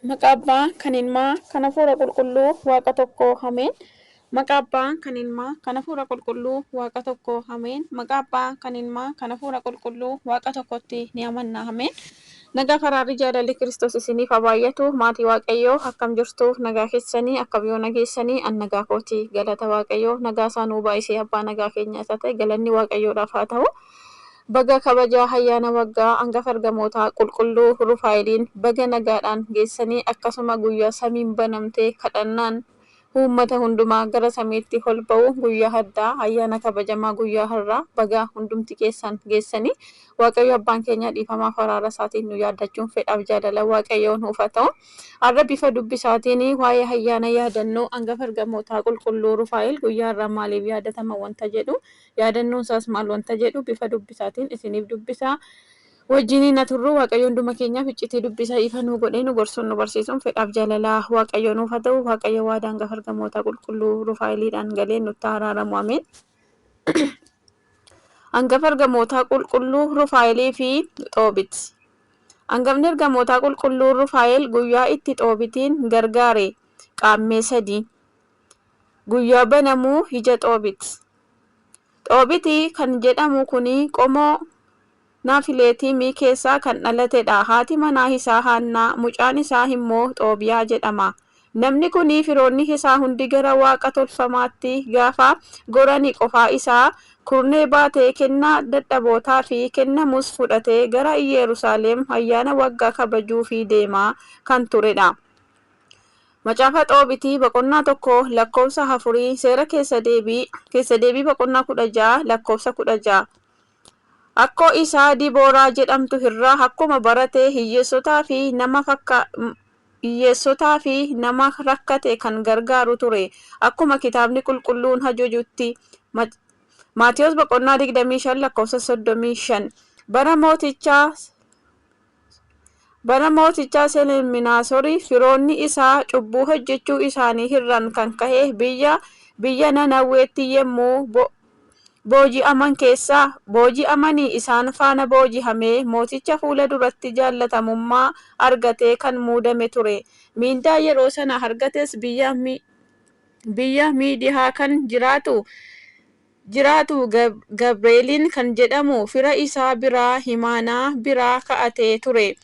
Maqaa Abbaa, kan Ilmaa, kan Hafuura Qulqulluu, Waaqa tokko, Ameen. Maqaa Abbaa, kan Ilmaa, kan Hafuura Qulqulluu, Waaqa tokko, Ameen. Maqaa Abbaa, kan Ilmaa, kan Hafuura Qulqulluu, Waaqa tokkotti ni amanna, Ameen. Nagaa faraarri jaalalli Kiristoos isiniif haa baay'atu. Maatii Waaqayyoo akkam jirtu? Nagaa keessanii akkam yoo nageessanii? An nagaa kooti. Galata Waaqayyoo nagaa isaa nuu baay'isee abbaa nagaa keenya isa ta'e galanni Waaqayyoodhaaf haa ta'u. Baga kabaja ayyaana waggaa angafa ergamootaa qulqulluu Rufaa'eliin baga nagaadhaan geessanii akkasuma guyyaa samiin banamtee kadhannaan uummata hundumaa gara samiitti ol ba'u guyyaa addaa ayyaana kabajamaa guyyaa har'aa baga hundumti keessan geessanii Waaqayyo abbaan keenya dhiifamaaf araara isaatiin nu yaadachuun fedhaaf jaalala Waaqayyoo nuuf haa ta'u. Har'a bifa dubbisaatiin waa'ee ayyaana yaadannoo angafa ergamootaa qulqulluu Rufaa'el guyyaa har'aa maaliif yaadatama wanta jedhu yaadannoon isaas maal wanta jedhu bifa dubbisaatiin isiniif dubbisa. Wajjiniin haa turru. Waaqayyo hunduma keenyaaf iccitii dubbisa ifa nuu godhee nu gorsuun nu barsiisuun fedhaaf jaalalaa Waaqayyo nuuf haa ta'u. Waaqayyo waadaa angafa ergamootaa qulqulluu Rufaa'eliidhaan galee nutti haa araaramu. Ameen. Angafa ergamootaa qulqulluu Rufaa'elii fi Xoobit. Angafni ergamootaa qulqulluu Rufaa'el guyyaa itti Xoobitiin gargaare Qaammee 3. Guyyaa banamuu ija Xoobit. Xoobiti kan jedhamu kuni qomoo Naafileetiimii keessaa kan dhalatedha. Haati manaa isaa Haannaa, mucaan isaa immoo Xoobiyaa jedhama. Namni kuni firoonni isaa hundi gara waaqa tolfamaatti gaafa gorani qofaa isaa kurnee baatee kennaa dadhabootaafi kennamus fudhatee gara Iyyerusaaleem ayyaana waggaa kabajuufi deemaa kan turedha. Macaafa Xoobitii boqonnaa 1 lakkoofsa 4 Seera keessa deebii keessa deebii boqonnaa 16 lakkoofsa 16. Akkoo isaa Dibooraa jedhamtu irraa akkuma barate hiyyeessotaa fi nama fakka hiyyeessotaa fi nama rakkate kan gargaaru ture. Akkuma kitaabni qulqulluun ajajutti. Maatiyos boqonnaa 25 lakkoofsa 35. Bara mootichaa Bara mootichaa Selminaasori firoonni isaa cubbuu hojjechuu isaanii irraan kan ka'e biyya biyya Nanawweetti yommuu booji'aman keessaa booji'amanii isaan faana booji'amee mooticha fuula duratti jaallatamummaa argatee kan muudame ture. Miindaa yeroo sana argates biyya biyya Miidiyaa kan jiraatu jiraatu Gabreeliin kan jedhamu fira isaa biraa imaanaa biraa ka'atee ture.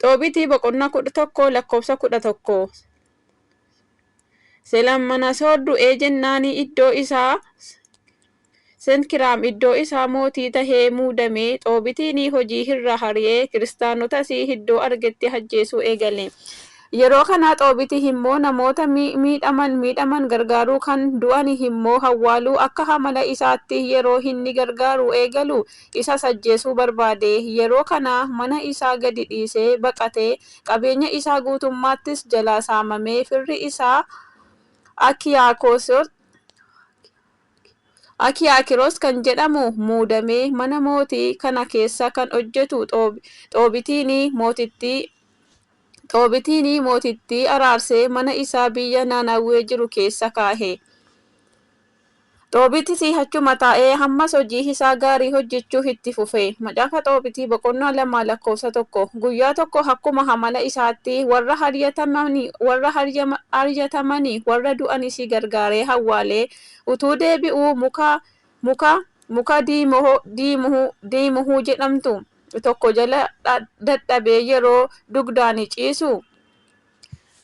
Xoobitii boqonnaa 11 lakkoofsa 11. Selamanasoor du'ee jennaani iddoo isaa Senkiraam iddoo isaa mootii tahee muudame. Xoobitiin hojii irraa ari'ee kiristaanotas iddoo argetti ajjeesuu eegale. Yeroo kana Xoobiti immoo namoota miidhaman miidhaman gargaaruu kan du'an immoo awwaaluu akka amala isaatti yeroo inni gargaaruu eegalu isas ajjeesuu barbaade. Yeroo kana mana isaa gadi dhiisee baqate. Qabeenya isaa guutummaattis jalaa saamame. Firri isaa Akiyaakiroos kan jedhamu muudamee mana mootii kana keessa kan hojjetu Xoobitiin mootittii Xoobitiin mootittii araarsee mana isaa biyya Nanawwee jiru keessa kaahe. Xoobitis achuma taa'ee ammas hojii isaa gaarii hojjechuu itti fufe. Macaafa Xoobitii boqonnaa 2 lakkoofsa 1. Guyyaa tokko akkuma amala isaatti warra haryatamanii warra du'anis gargaaree awwaalee utuu deebi'uu muka muka muka diimuhuu jedhamtu tokko jala dadhabee yeroo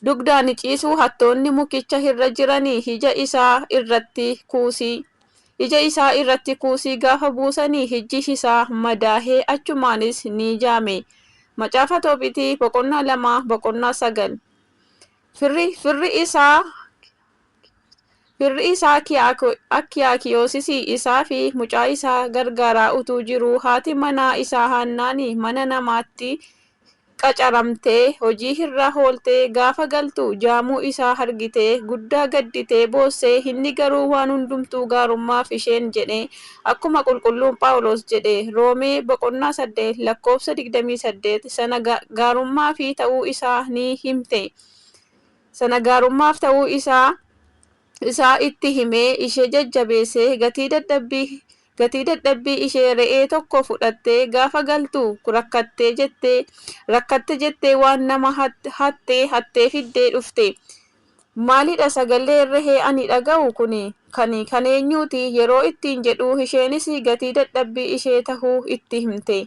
dugdaan ciisu hattoonni mukicha irra jiranii ija isaa irratti kuusii ija isaa irratti kuusii gaafa buusanii ijji isaa madaahee achumaanis ni jaame. Macaafa Xoobitii boqonnaa 2 boqonnaa 9. Firri firri isaa Firri isaa Akiyaakiyosis isaa fi mucaa isaa gargaaraa utuu jiruu haati manaa isaa Haannaani mana namaatti qacaramtee hojii irra ooltee gaafa galtu jaamuu isaa argitee guddaa gadditee boossee inni garuu waan hundumtuu gaarummaaf isheen jedhe akkuma qulqulluun Phaawulos jedhe Roomee boqonnaa 8 lakkoofsa 28 sana gaarummaaf ta'uu isaa ni himte. Sana gaarummaaf ta'uu isaa isaa itti himee ishee jajjabeessee gatii dadhabbii Gatii dadhabbii ishee re'ee tokko fudhattee gaafa galtu rakkatte jettee waan nama hattee hattee fiddee dhufte. Maalidha sagaleen re'ee ani dhaga'u kuni kan eenyuuti yeroo ittiin jedhu isheenis gatii dadhabbii ishee tahuu itti himte.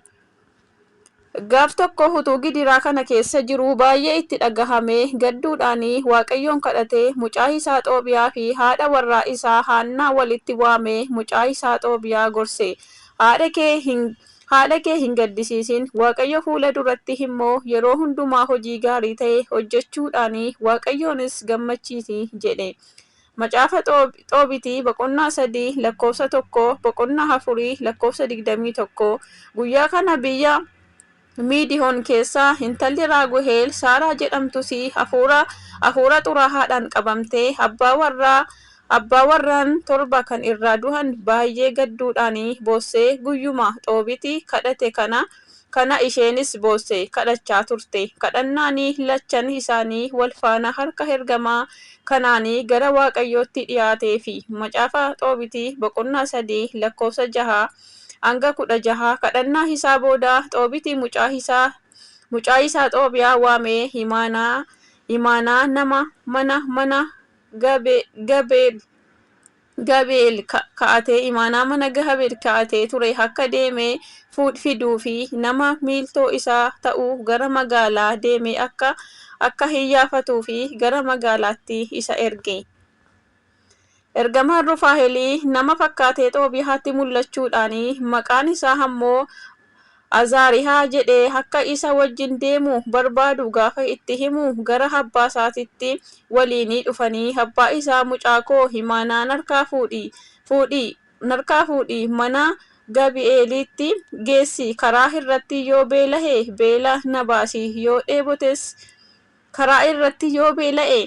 Gaaf tokko utuu gidiraa kana keessa jiruu baay'ee itti dhagahamee gadduudhaan Waaqayyoon kadhatee mucaa isaa Xoobiyaa fi haadha warraa isaa Haannaa walitti waamee mucaa isaa Xoobiyaa gorse. Haadha kee hin gaddisiisin, Waaqayyo fuula duratti immoo yeroo hundumaa hojii gaarii ta'e hojjechuudhaan Waaqayyoonis gammachiisi jedhe. Macaafa Xoobitii boqonnaa 3 lakkoofsa 1 boqonnaa 4 lakkoofsa 21. Guyyaa kana biyya Miidiyoon keessaa intalli Raaguheel Saaraa jedhamtus hafuura xuraa'aadhaan qabamtee abbaa warraan 7 kan irraa du'an baay'ee gadduudhaan boossee guyyuma Xoobitii kadhate kana isheenis boossee kadhachaa turte. Kadhannaan lachan isaanii wal faana harka ergamaa kanaan gara Waaqayyootti dhiyaateefi. Macaafa Xoobitii boqonnaa 3 lakkoofsa 6 hanga 16. Kadhannaa isaa booda Xoobitii mucaa isaa Xoobiyaa waamee imaanaa nama mana Gabeel ka'atee imaanaa mana Gabeel ka'atee ture akka deemee fiduu fi nama miiltoo isaa ta'uu gara magaalaa deemee akka hiyyaafatuu fi gara magaalaatti isa erge. Ergamaan Rufaa'elii nama fakkaatee Xoobiyaatti mul'achuudhaan maqaan isaa ammoo Azaarihaa jedhee akka isa wajjin deemu barbaadu gaafa itti himu gara abbaa isaatiitti waliin dhufanii abbaa isaa mucaa koo imaanaa narkaa fuudhii mana Gabi'eelitti geessi, karaa irratti yoo beela'e beela na baasi, yoo dheebotes karaa irratti yoo beela'e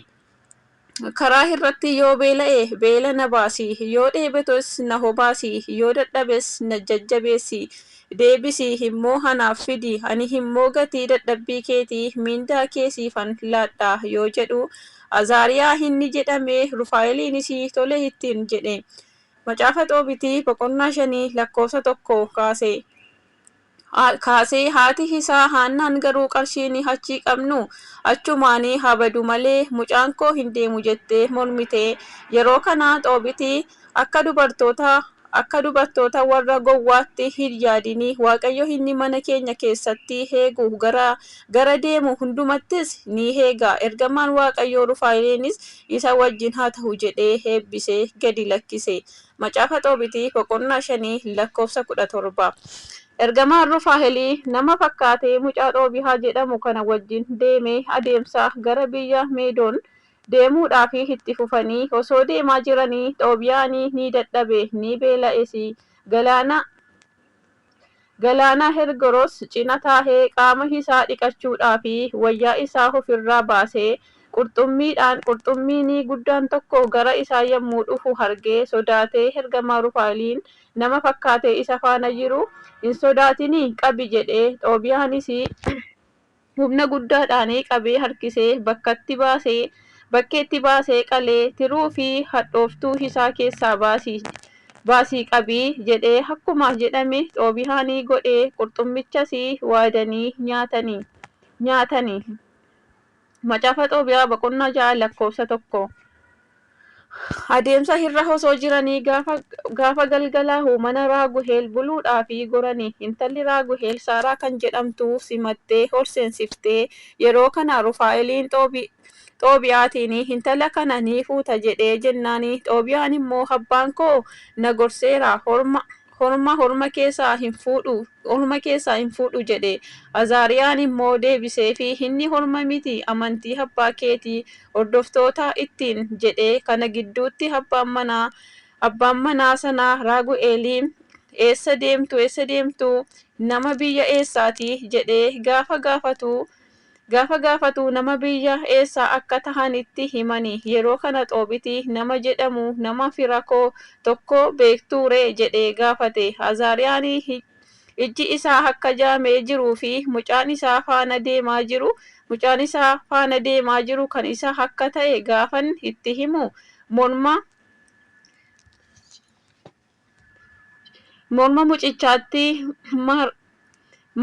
karaa irratti yoo beela'e beela na baasi, yoo dheebotes na hobaasi, yoo dadhabes na jajjabeessi, deebisi immoo anaaf fidi, ani immoo gatii dadhabbii keetii mindaa kee siifan laadha yoo jedhu Azaariyaa inni jedhame Rufaa'eliinis tole ittiin jedhe. Macaafa Xoobitii boqonnaa 5 lakkoofsa 1 kaasee haati isaa Haannaan garuu qarshiin achi qabnu achumaan habadu malee mucaan koo hin deemu jettee mormite. Yeroo kana Xoobitii akka dubartoota warra gowwaatti hin yaadin, Waaqayyo inni mana keenya keessatti eegu gara deemu hundumattis ni eega. Ergamaan Waaqayyoo Rufaa'eliinis isa wajjin haa ta'u jedhee eebbisee gadi lakkise. Macaafa Xoobitii boqonnaa 5 lakkoofsa 17. Ergamaan Rufaa'elii nama fakkaatee mucaa Xoobiyaa jedhamu kana wajjin deemee adeemsa gara biyya Meedoon deemuudhaaf itti fufanii osoo deemaa jiranii Xoobiyaan ni dadhabe, ni beela'es. Galaana Hergoros cina taa'ee qaama isaa dhiqachuudhaaf wayyaa isaa ofirraa baasee qurxummiin guddaan tokko gara isaa yommuu dhufu argee sodaatee ergamaa Rufaa'eliin nama fakkaatee isa faana jiru hin sodaatin qabi jedhee. Xoobiyaanis humna guddaadhaan qabee harkisee bakkeetti baasee qalee tiruu fi hadhooftuu isaa keessaa baasii qabii jedhee akkuma jedhame Xoobiyaan godhee qurxummichas waadanii nyaatani. Macaafa Xoobiyaa boqonnaa 6 lakkoofsa 1. Adeemsa irra osoo jiranii gaafa galgalaa'u mana Raaguheel buluudhaaf gorani. Intalli Raaguheel Saaraa kan jedhamtu simattee ol seensiftee yeroo kana Rufaa'eliin Xoobiyaatiin intala kana ni fuuta jedhee jennaan Xoobiyaan immoo abbaan koo na gorseera, horma keessaa hin fuudhu jedhe. Azaariyaan immoo deebiseefi inni horma miti, amantii abbaa keetii hordoftoota ittiin jedhe. Kana gidduutti abbaan manaa sanaa Raagu'eeliin eessa deemtu nama biyya eessaati jedhee gaafa gaafatu nama biyya eessaa akka tahanitti himani. Yeroo kana Xoobitii nama jedhamu nama fira koo tokko beektuu ree jedhee gaafate. Azaariyaan ijji isaa akka jaamee jiruu fi mucaan isaa faana deemaa jiru kan isa akka ta'e gaafan itti himu morma Morma mucichaatti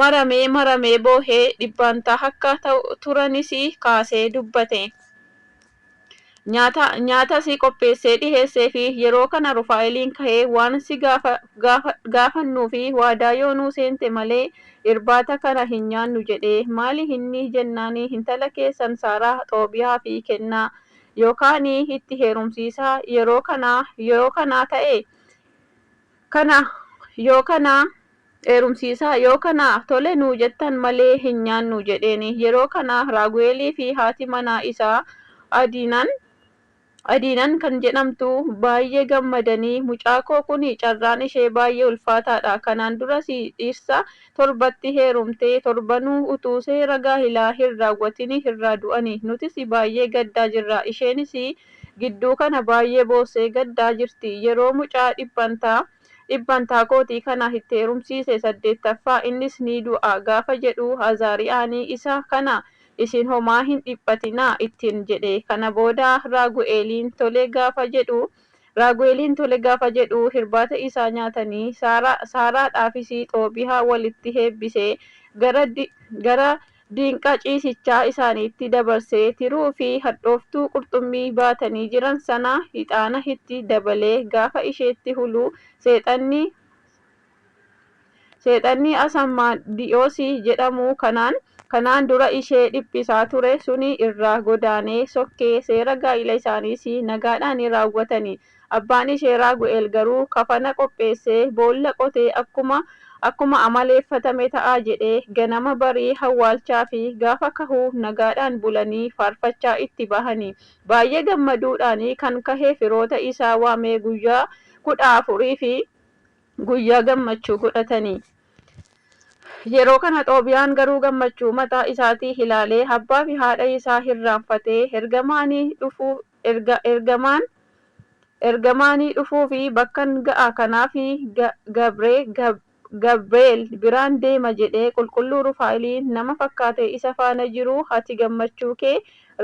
maramee maramee boohee dhibbantaa akka turanis kaasee dubbate. Nyaatas qopheessee dhiheessee fi yeroo kana Rufaa'eliin ka'ee waan si gaafannuu fi waadaa yoo nuu seente malee irbaata kana hin nyaannu jedhee. Maali inni jennaan, intala keessan Saaraa Xoobiyaa fi kennaa yookaan itti heerumsiisaa, yeroo kana ta'e kana yoo kana heerumsiisaa, yoo kana tole nuu jettan malee hin nyaannu jedheen. Yeroo kana Raagu'eelii fi haati manaa isaa Adiinaan kan jedhamtu baay'ee gammadanii, mucaa koo kun carraan ishee baay'ee ulfaataadha. Kanaan duras dhirsa torbatti heerumtee torbanuu utuu seera gaa'elaa hin raawwatin irraa du'ani. Nutis baay'ee gaddaa jirra. Isheenis gidduu kana baay'ee boossee gaddaa jirti. Yeroo mucaa dhibbantaa kootii kana itti heerumsiise saddeettaffaa innis ni du'a gaafa jedhu Azaariyaan isa kana isin homaa hin dhiphatinaa ittiin jedhe. Kana booda Raagu'eeliin tole gaafa jedhu irbaata isaa nyaatanii Saaraadhaafis Xoobiyaa walitti eebbisee gara dinqa ciisichaa isaaniitti dabarsee tiruu fi hadhooftuu qurxummii baatanii jiran sana ixaana itti dabalee gaafa isheetti hulu seexanni Asamadiyoos jedhamu kanaan dura ishee dhiphisaa ture suni irraa godaanee sokkee seera gaa'ela isaaniis nagaadhaan raawwatani. Abbaan ishee Raagu'eel garuu kafana qopheessee boolla qotee akkuma amaleeffatame ta'a jedhee ganama barii awwaalchaa fi gaafa kahuu nagaadhaan bulanii faarfachaa itti bahani. Baay'ee gammaduudhaan kan kahe firoota isaa waamee guyyaa 14 fi guyyaa gammachuu godhatani. Yeroo kana Xoobiyaan garuu gammachuu mataa isaatii ilaalee abbaa fi haadha isaa irraanfatee ergamaanii dhufuu fi bakkan ga'a kanaaf Gabreel biraan deema jedhee qulqulluu Rufaa'eliin nama fakkaatee isa faana jiru ati gammachuu kee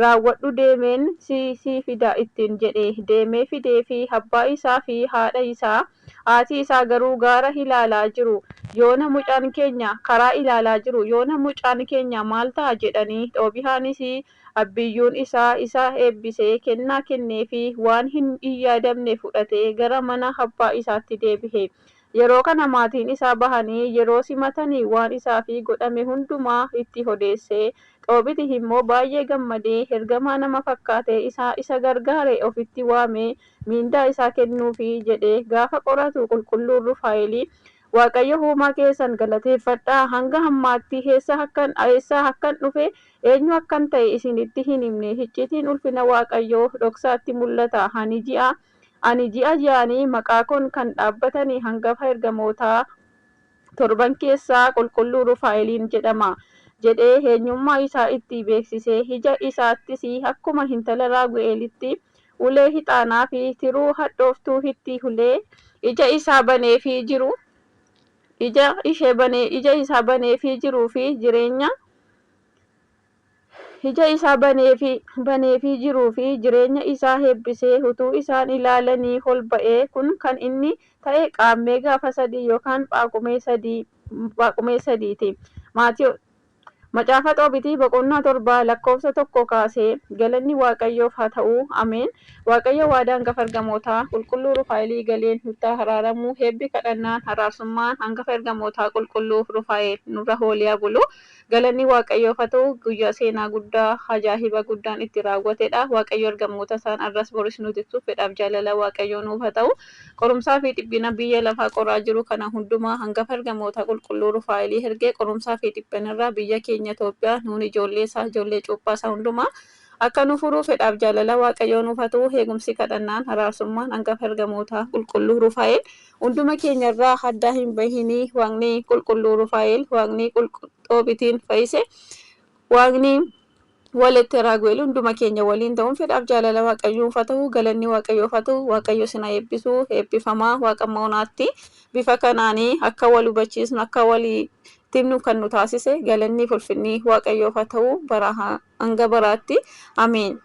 raawwadhu deemeen si fida ittiin jedhe. Deemee fidee fi abbaa isaa fi haadha isaa haati isaa garuu gaara ilaalaa jiru. Yoona mucaan keenya karaa ilaalaa jiru. Yoona mucaan keenya maal ta'a jedhanii Xoobiyaanis abbiyyuun isaa isa eebbisee kennaa kennee fi waan hin yaadamne fudhatee gara mana abbaa isaatti deebi'e. Yeroo kana maatiin isaa bahanii yeroo simatanii waan isaaf godhame hundumaa itti odeesse. Xoobiti immoo baay'ee gammadee ergamaa nama fakkaatee isa gargaare ofitti waamee mindaa isaa kennuufi jedhee gaafa qoratu qulqulluun Rufaa'elii Waaqayyo uumaa keessan galateeffadhaa, hanga ammaatti eessa akkan dhufe eenyu akkan ta'e isinitti hin himne. Icciitiin ulfina Waaqayyoo dhoksaatti mul'ata. Ani ji'a ji'anii maqaa koon kan dhaabbatanii hangafa ergamootaa torban keessaa qulqulluu Rufaa'eliin jedhama jedhee eenyummaa isaa itti beeksisee ija isaattis akkuma intala Raagu'eelitti ulee ixaanaa fi tiruu hadhooftuu itti ulee ija isaa baneefii jiru ija isaa baneefii jiruu fi jireenya ija isaa baneefii jiruu fi jireenya isaa eebbisee utuu isaan ilaalanii ol ba'ee. Kun kan inni ta'e qaammee gaafa 3 yookaan Phaaqumee 3ti. Macaafa Xoobitii boqonnaa 7 lakkoofsa 1 kaasee. Galanni Waaqayyoof haa ta'u. Ameen. Waaqayyo waadaa hangafa ergamootaa qulqulluu Rufaa'elii galeen nutti araaramu. Eebbi kadhannaan araarsummaan hangafa ergamootaa qulqulluu Rufaa'el nurra oolii bulu. Galanni Waaqayyoof haa ta'u. Guyyaa seenaa guddaa ajaa'iba guddaan itti raawwatedha. Waaqayyo ergamoota isaan arras boris nu tiksuuf fedhaaf jaalala Waaqayyoo nuuf haa ta'u. Qorumsaa fi dhiphina biyya lafaa qoraa jiru kana hundumaa hangafa ergamootaa qulqulluu Rufaa'elii ergee qorumsaa fi dhiphinarraa biyya keenya Itoophiyaa nuun ijoollee isaa ijoollee cuuphaa isaa hundumaa akka nu furuu fedhaaf jaalala Waaqayyoo nuuf haa ta'u. Eegumsi kadhannaan araarsummaan hangafa ergamootaa qulqulluu Rufaa'el hunduma keenyarraa addaa hin bahinii. Waaqni qulqulluu Rufaa'el, Waaqni Xoobitiin fayyise, Waaqni walitti Raagu'eel hunduma keenya waliin ta'uun fedhaaf jaalala Waaqayyoo nuuf haa ta'u. Galanni Waaqayyoof haa ta'u. Waaqayyo isin haa eebbisu. Eebbifamaa Waaqa moonaatti bifa kanaanii akka wal hubachiisnu akka walii timnu kan nu taasise galanni ulfinni Waaqayyoof haa ta'u bara hanga baraatti. Ameen.